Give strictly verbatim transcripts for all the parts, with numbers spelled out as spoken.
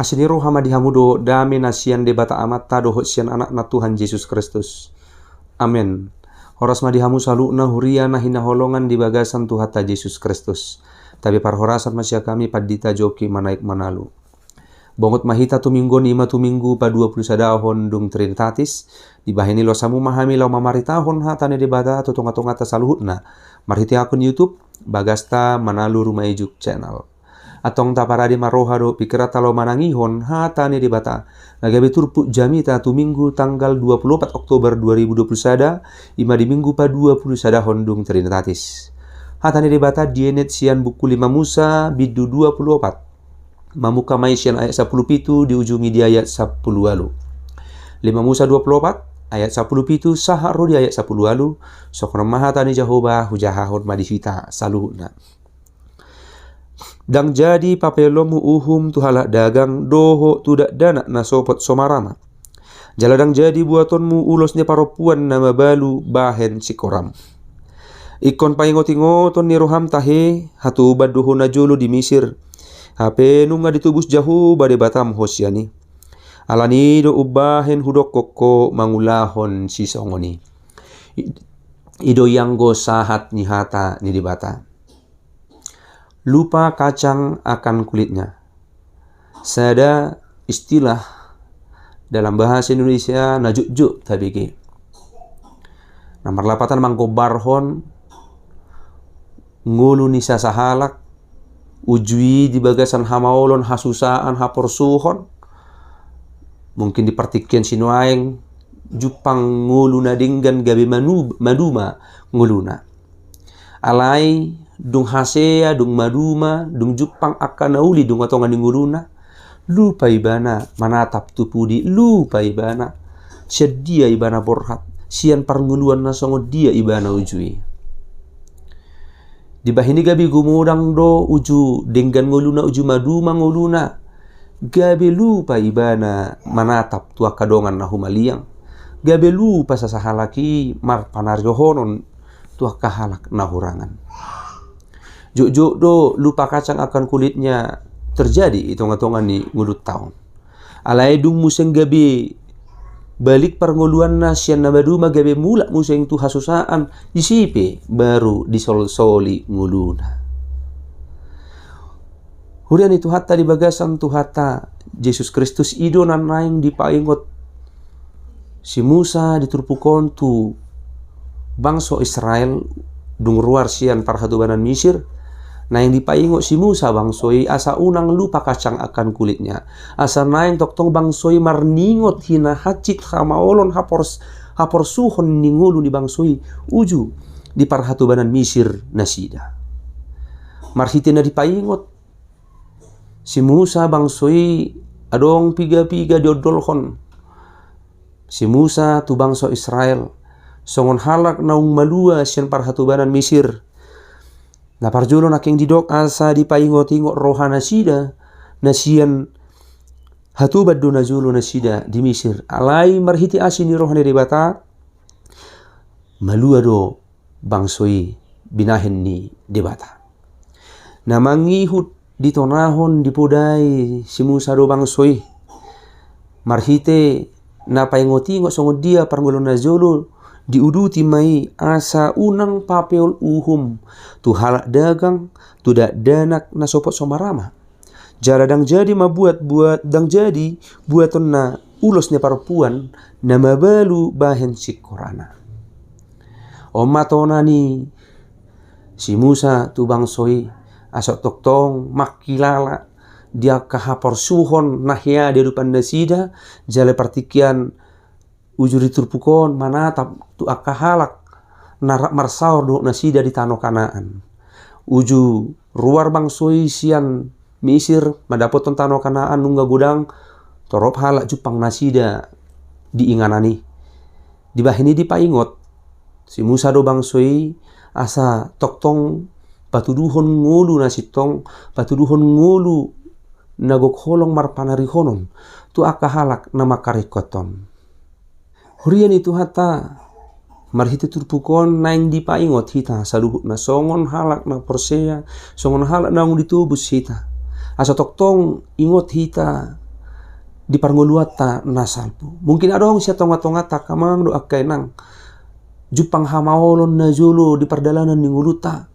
Asi ni roha ma di hamu dohot dame na sian Debata Amanta dohot sian Anakna Tuhan Jesus Kristus. Amen. Horas ma di hamu saluhutna huria na hinaholongan di bagasan Tuhanta Jesus Kristus. Tabi parhorasan ma sian hami Pandita Joki Manaek Manalu. Bongot ma hita tu minggu on, i ma tu minggu paduapulusadahon dung Trinitatis. Dibahen i los hamu ma hami laho mamaritahon hata ni Debata tu tongatonganta saluhutna marhite akun YouTube Bagasta Manalu Rumaijuk Channel. Antong taparade ma roha dohot pingkiranta laho manangihon hata ni Debata na gabe turpuk jamita tu minggu tanggal dua puluh opat Oktober dua ribu dua puluh sada, i ma di minggu paduapulusadahon dung Trinitatis. Hata ni Debata dienet sian buku Lima Musa bindu dua puluh opat, mamungka ma i sian ayat sampulu pitu diujungi di ayat sampulu ualu. Lima Musa dua puluh opat ayat sampulu pitu sahat ro di ayat sampulu ualu. Songon on ma hata ni Jahowa, hujahahon ma di hita saluhutna. Ndang jadi papeolonmu uhum tu halak dagang dohot tu dakdanak na sopot so marama. Jala ndang jadi buatonmu ulos ni parompuan na mabalu bahen singkoram. Ingkon paingotingoton ni roham tahe hatuban do ho najolo di Misir, hape nunga ditobus Jahowa Debatam ho sian i. Alani i do umbahen hudokkon ho mangulahon sisongon i. I, i do ianggo sahat ni hata ni Debata. Lupa kacang akan kulitnya. Sada istilah dalam bahasa Indonesia na jotjot tabege, na marlapatan manggombarhon ngolu ni sasahalak, uju i di bagasan hamaolon, hasusaan, haporsuhon. Mungkin di partingkian sinuaeng jumpang ngolu na denggan gabe manu-, maduma ngoluna. Alai dung hasea, dung maduma, dung jumpang angka na uli di tongatonga ni ngoluna, lupa ibana manatap tu pudi, lupa ibana sian dia ibana borhat, sian parngoluan na songon dia ibana uju i. Dibahen i gabe gumodang do uju denggan ngoluna, uju maduma ngoluna. Gabe lupa ibana manatap tu angka dongan na humaliang. Gabe lupa sasahalak i marpanarihonon tu angka halak na hurangan. Jotjot do lupa kacang akan kulitnya terjadi di tongatonga ni ngolunta on. Alai dung muse gabe balik parngoluanna sian na maduma, gabe mulak muse tu hasusaan, disi pe baru disolsoli ngoluna. Huria ni Tuhanta di bagasan Tuhanta Jesus Kristus, i do na naeng dipaingot si Musa di turpuk on tu bangso Israel dung ruar sian parhatobanan Misir. Naeng dipaingot si Musa bangso i asa unang lupa kacang akan kulitnya, asa naeng tongtong bangso i marningot hinahansit, hamaolon, hapors-, haporsuhon ni ngolu ni bangso i uju di parhatobanan Misir nasida. Marhite na dipaingot si Musa bangso i, adong pigapiga diondolhon si Musa tu bangso Israel songon halak naung malua sian parhatobanan Misir. Na parjolo nangkin didok asa dipaingotingot rohanasida na sian hatoban do najolo nasida di Misir. Alai marhite asi ni roha ni Debata, malua do bangso i binahen ni Debata. Na mangihut ditonahon, dipodai si Musa do bangso i. Marhite na paingotingot songon dia parngoluan najolo, diuduti ma i asa unang papeol uhum tu halak dagang, tu dakdanak na sopot so marama. Jala ndang jadi ma buat, buat, ndang jadi buatonna ulos ni parompuan na mabalu bahen singkorana. On ma tona ni si Musa tu bangso i, asa tongtong mangkilala di angka haporsuhon na hea di adopan nasida, jala partingkian uju di turpuk on manatap tu angka halak na rap marsaor dohot nasida di tano Kanaan. Uju ruar bangso i sian Misir mandapothon tano Kanaan nunga godang, torop halak jumpang nasida di inganan i. Dibahen i dipaingot si Musa do bangso i asa tongtong patuduhon ngolu na sintong, patuduhon ngolu na gok holong marpanarihonon tu angka halak na mangkaringkothon. Huria ni Tuhanta, marhite turpuk on naeng dipaingot hita saluhutna songon halak na porsea, songon halak naung ditobus hita. Asa tongtong ingot hita di parngoluanta na salpu. Mungkin adong sian tonga-tonganta angka amang dohot angka inang jumpang hamaolon na jolo di pardalanan ni ngolunta.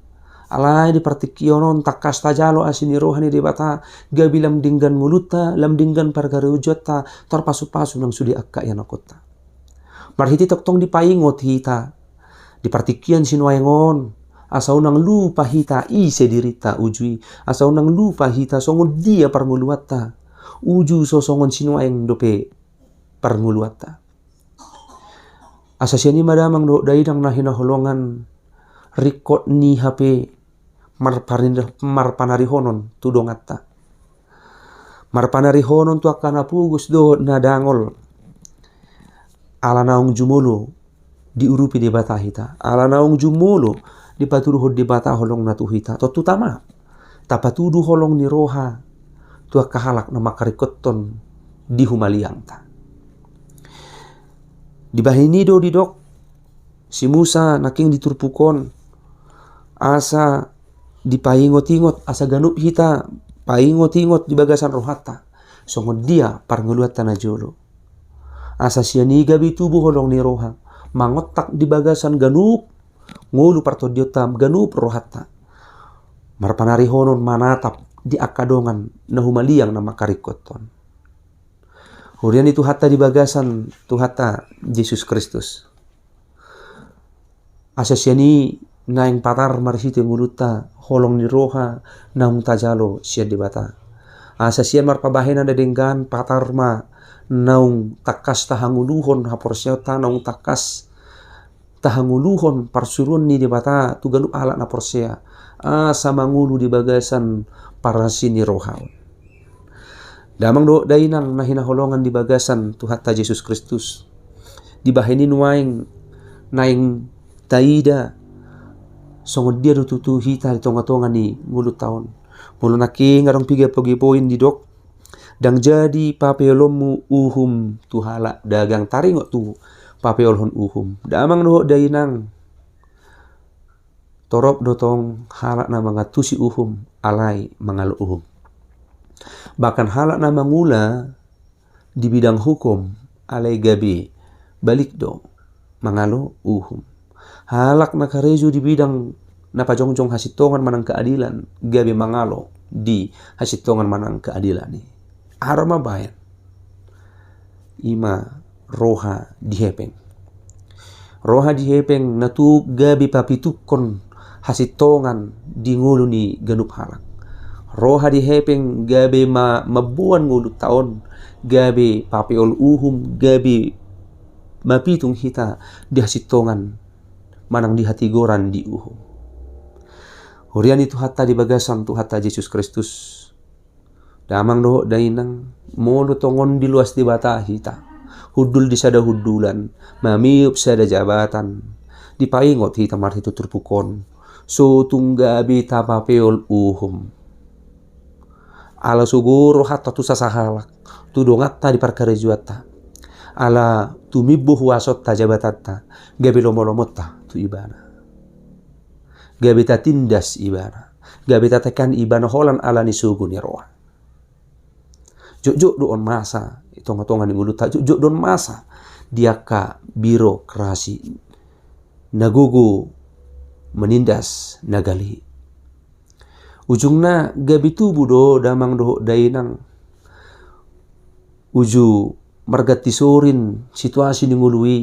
Alai di partingkian on tangkas tajalo asi ni roha ni Debata, gabe lam denggan ngolunta, lam denggan parkarejoanta, tarpasu-pasu nang sude angka ianakhonta. Marhite tongtong dipaingot hita di partingkian sinuaeng on, asa unang lupa hita ise dirinta uju i, asa unang lupa hita songon dia parngoluanta, uju so songon sinuaeng dope parngoluanta. Asa sian i ma damang dohot dainang na hinaholongan, ringkot ni hape marpar-, marpanarihonon tu donganta. Marpanarihonon tu angka na pogos dohot na dangol. Ala naung jumolo diurupi Debata hita. Ala naung jumolo dipatuduhon Debata holongna tu hita. Tontu tama, tapatudu holong ni roha tu angka halak na mangkaringkothon di humaliangta. Dibahen i do didok si Musa nangkin di turpuk on, asa dipaingot-ingot, asa ganup hita paingot-ingot di bagasan rohanta songon dia parngoluanta na jolo. Asa sian i gabe tubu holong ni roha, mangontak di bagasan ganup ngolu partondionta, ganup rohanta, marpanarihonon manatap di angka dongan na humaliang na mangkaringkothon. Huria ni Tuhanta di bagasan Tuhanta Jesus Kristus. Asa sian i naeng patar marhite ngolunta holong ni roha naung tajalo sian Debata. Asa sian marpabahenan na denggan patar ma naung tangkas tahangoluhon haporseaonta, naung tangkas tahangoluhon parsuruon ni Debata tu ganup halak na porsea, asa mangolu di bagasan parasi ni roha on. Damang dohot dainang na hinaholongan di bagasan Tuhanta Jesus Kristus, dibahen i nuaeng naeng taida songon dia do tutu hita di tonga-tonga ni ngolunta on. Molo nangkin adong piga pogi poin didok, ndang jadi papeolonmu uhum tu halak dagang, taringot tu papeolhon uhum. Damang dohot dainang, torop do tong halak na mangantusi uhum alai mangalo uhum. Bahkan halak na mangula di bidang hukum alai gabe balik do mangalo uhum. Halak na karejo di bidang na pajongjong hasintongan manang keadilan gabe mangalo di hasintongan manang keadilan i. Aha do mambahen? Ima roha di hepeng. Roha di hepeng na tuk gabe papitungkon hasintongan di ngolu ni ganup halak. Roha di hepeng gabe ma-, mamboan ngolunta on gabe papeol uhum, gabe mapitung hita di hasintongan manang di hatigoran di uhum. Huria ni Tuhanta di bagasan Tuhanta Jesus Kristus, damang dohot dainang, molo tongon diloas Debata hita, hundul di sada hundulan, mamiop sada jabatan, dipaingot hita marhite turpuk on, so tung gabe tapapeol uhum. Ala sogo rohanta tu sasahalak, tu donganta di parkarejoanta, ala tumimbo huasonta jabatanta, gabe lomo-lomonta tu ibana. Gabe tatindas ibana, gabe tatekan ibana holan ala ni sogo ni roha. Jotjot do on masa di tonga-tonga ni ngolunta, jotjot do on masa di angka birokrasi na gogo manindas na gale. Ujungna gabe tubu do damang dohot dainang uju marganti sorin situasi ni ngolu i,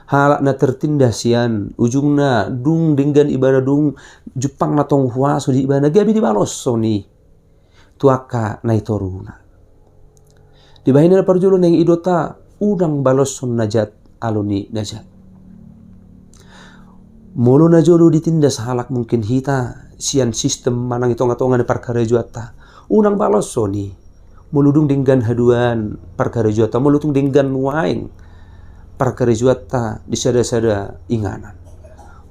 halak na tertindas i an, ujungna dung denggan ibana, dung jumpang na tong huaso di ibana, gabe dibaloshon i tu angka na i toruna. Dibahen na parjolo naeng idaonta, unang baloshon na jat alo ni na jat. Molo na jolo ditindas halak mungkin hita sian sistem manang di tonga-tonga ni parkarejoanta, unang baloshon i. Molo dung denggan haduan parkarejoanta, molo tung denggan nuaeng parkarejoanta di sada-sada inganan,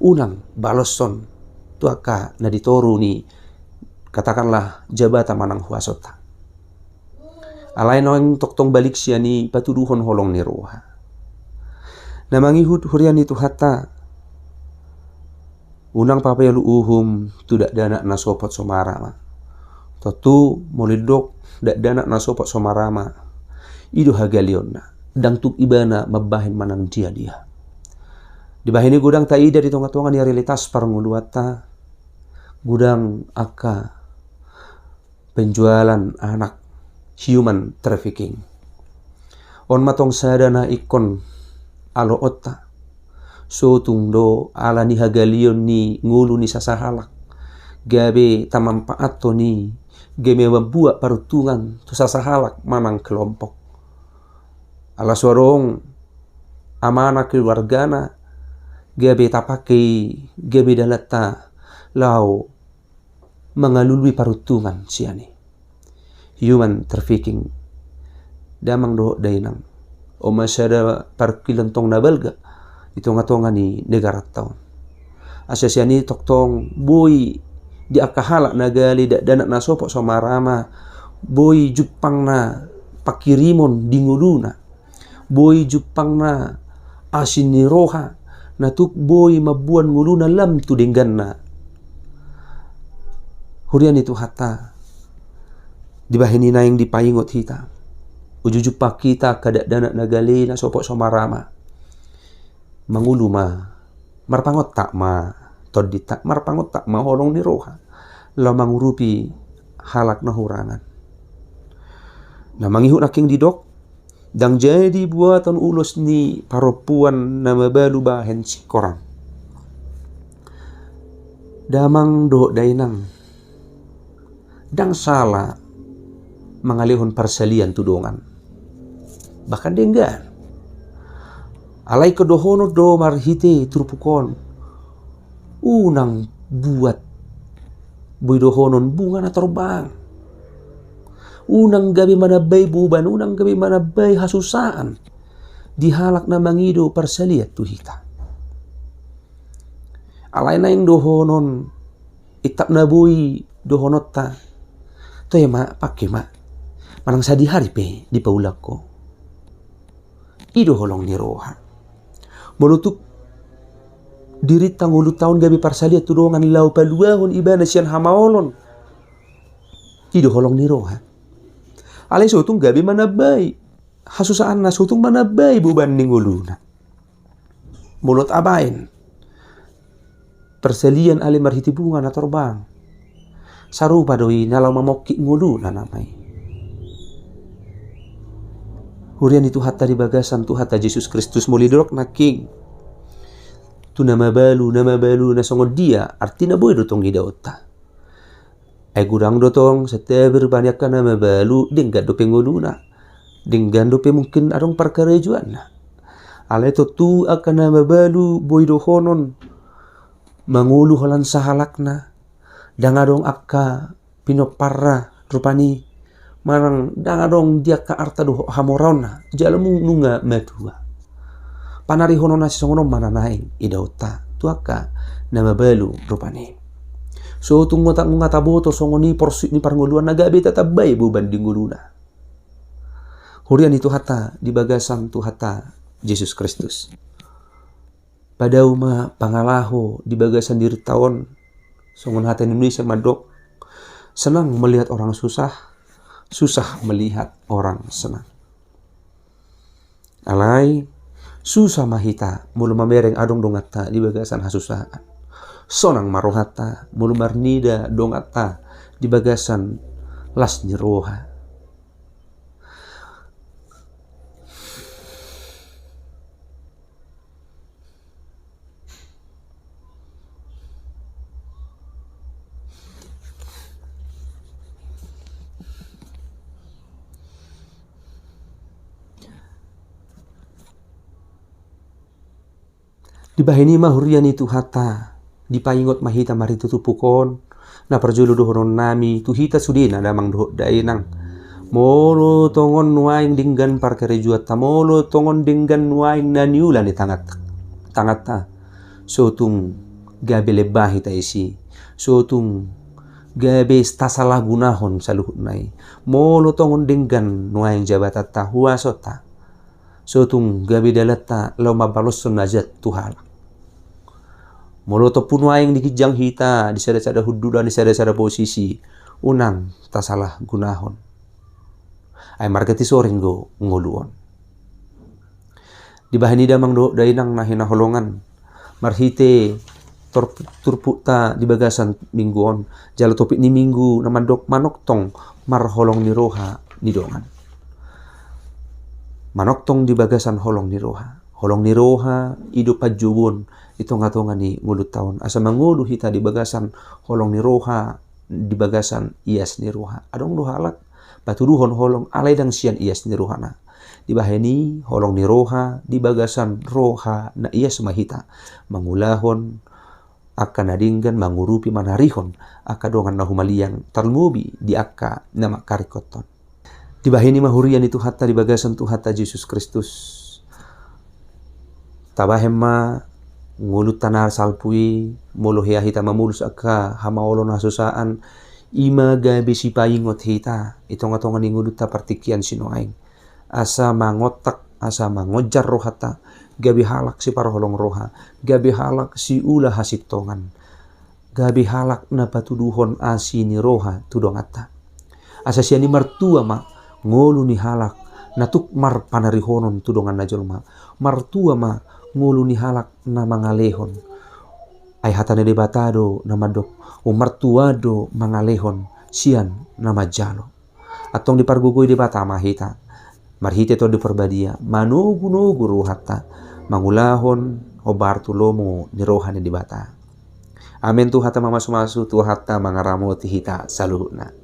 unang baloshon tu angka na di toru ni, katakanlah, jabatan manang huasonta. Alai naeng tongtong balik sian i patuduhon holong ni roha. Na mangihut huria ni Tuhanta, unang papeol uhum tu dakdanak na sopot so marama. Tontu molo didok dakdanak na sopot so marama, I do hagaleonna, ndang tuk ibana mambahen manang dia-dia. Dibahen i godang taida di tonga-tonga ni realitas parngoluanta, godang angka penjualan anak, human trafficking. On ma tong sada na ingkon aloonta. Sotung do ala ni hagaleon ni ngolu ni sasahalak gabe tamanpaathon i, gabe mambuat paruntungan tu sasahalak manang kelompok. Ala so adong amana keluargana, gabe tapake i gabe dalanta laho mangalului paruntungan sian i. Human trafficking. Damang dohot dainang, on ma sada parungkilon tong na balga di tonga-tonga ni negaranta on. Asa sian i tongtong boi di angka halak na gale dakdanak na sopot so marama, boi jumpangna pangkirimon di ngoluna, boi jumpangna asi ni roha, na tuk boi mamboan ngoluna lam tu dengganna. Huria ni Tuhanta, dibahen i naeng dipaingot hita. Uju jumpang hita angka dakdanak na gale na sopot so marama. Mangolu ma, marpangontak ma tondinta, marpangontak ma holong ni roha laho mangurupi halak na hurangan. Na mangihut nangkin didok, ndang jadi buaton ulos ni parompuan na mabalu bahen singkoran. Damang dohot dainang, ndang sala mangalehon parsalian tu dongan, bahkan denggan. Alai ingkon dohonon do marhite turpuk on, unang buat boi dohonon bunga na torbang. Unang gabe manambai boban, unang gabe manambai hasusaan di halak na mangido parsalian tu hita. Alai naeng dohonon, itap na boi dohononta, toe ma, pake ma, manang sadihari pe dipaulak ho. I do holong ni roha. Molo tung dirinta ngolunta on gabe parsalian tu dongan laho paluahon ibana sian hamaolon, i do holong ni roha. Alai sotung gabe manambai hasusaanna, sotung manambai boban ni ngoluna. Molo tabaen parsalian ale marhite bunga na torbang, sarupa do i na laho mamongkit ngoluna nama i. Huria ni Tuhanta di bagasan Tuhanta Jesus Kristus, molo didok nangkin tu na mabalu, na mabalu na songon dia, artina boi do tong idaonta. Ai godang do tong santabi rupani angka na mabalu denggan dope ngoluna, denggan dope mungkin adong parkarejoanna. Alai tontu angka na mabalu boi dohonon mangolu holan sahalakna, ndang adong angka pinomparna rupani, manang ndang adong di angka arta dohot hamoraonna jala mung nunga matua. Panarihononna sisongon on ma na naeng idaonta tu angka na mabalu rupani. Sotung nunga taboto songon i porsuk ni parngoluanna, gabe tatambai boban di ngoluna. Huria ni Tuhanta di bagasan Tuhanta Jesus Kristus, padao ma pangalaho di bagasan dirinta on. Songon hata ni Indonesia mandok, senang melihat orang susah, susah melihat orang senang. Alai susah ma hita molo mamereng adong donganta di bagasan hasusaan. Sonang ma rohanta molo marnida donganta di bagasan las ni roha. Dibahen i ma huria ni Tuhanta, dipaingot ma hita marhite turpuk on, na parjolo dohononnami tu hita sudena damang dohot dainang. Molo tongon nuaeng denggan parkarejoanta, molo tongon denggan nuaeng na niula ni tanganta, tanganta, sotung gabe lemah hita disi, sotung gabe tasalahgunahon saluhutna i. Molo tongon denggan nuaeng jabatanta, huasonta, sotung gabe dalanta laho mambaloshon na jat tu halak. Molo tompu nuaeng diginjang hita di sada-sada hundulan, di sada-sada posisi, unang tasalahgunahon. Ai marga Tisoring do ngolu on. Dibahen i damang dohot dainang na hinaholongan, marhite tor-, turpukta di bagasan minggu on, jala topik ni minggu na mandok manongtong marholong ni roha ni dongan. Manongtong di bagasan holong ni roha. Holong ni roha i do panjouon di tonga-tonga ni ngolunta on. Asa mangolu hita di bagasan holong ni roha, di bagasan ias ni roha. Adong do halak patuduhon holong alai ndang sian ias ni rohana. Dibahen i holong ni roha di bagasan roha na ias ma hita mangulahon angka na denggan, mangurupi, manarihon angka dongan na humaliang, tarlumobi di angka na mangkaringkothon. Dibahen i ma huria ni Tuhanta di bagasan Tuhanta Jesus Kristus. Tabahen ma ngolunta na salpu i, molo hea hita mamolus angka hamaolon, hasusaan, i ma gabe sipaingot hita di tonga-tonga ni ngolunta partingkian sinuaeng. Asa mangontak, asa mangonjar rohanta, gabe halak siparholong roha, gabe halak siula hasintongan, gabe halak na patuduhon asi ni roha tu donganta. Asa sian i martua ma ngolu ni halak na tuk marpanarihonon tu donganna jolma, martua ma ngolu ni halak na mangalehon. Ai hata ni Debata do na mandok, martua do mangalehon sian na manjalo. Antong dipargogoi Debata ma hita marhite Tondi Parbadia, manogu-nogu rohanta mangulahon hombar tu lomo ni roha ni Debata. Amen. Tuhanta mamasu-masu, Tuhanta mangaramoti hita saluhutna.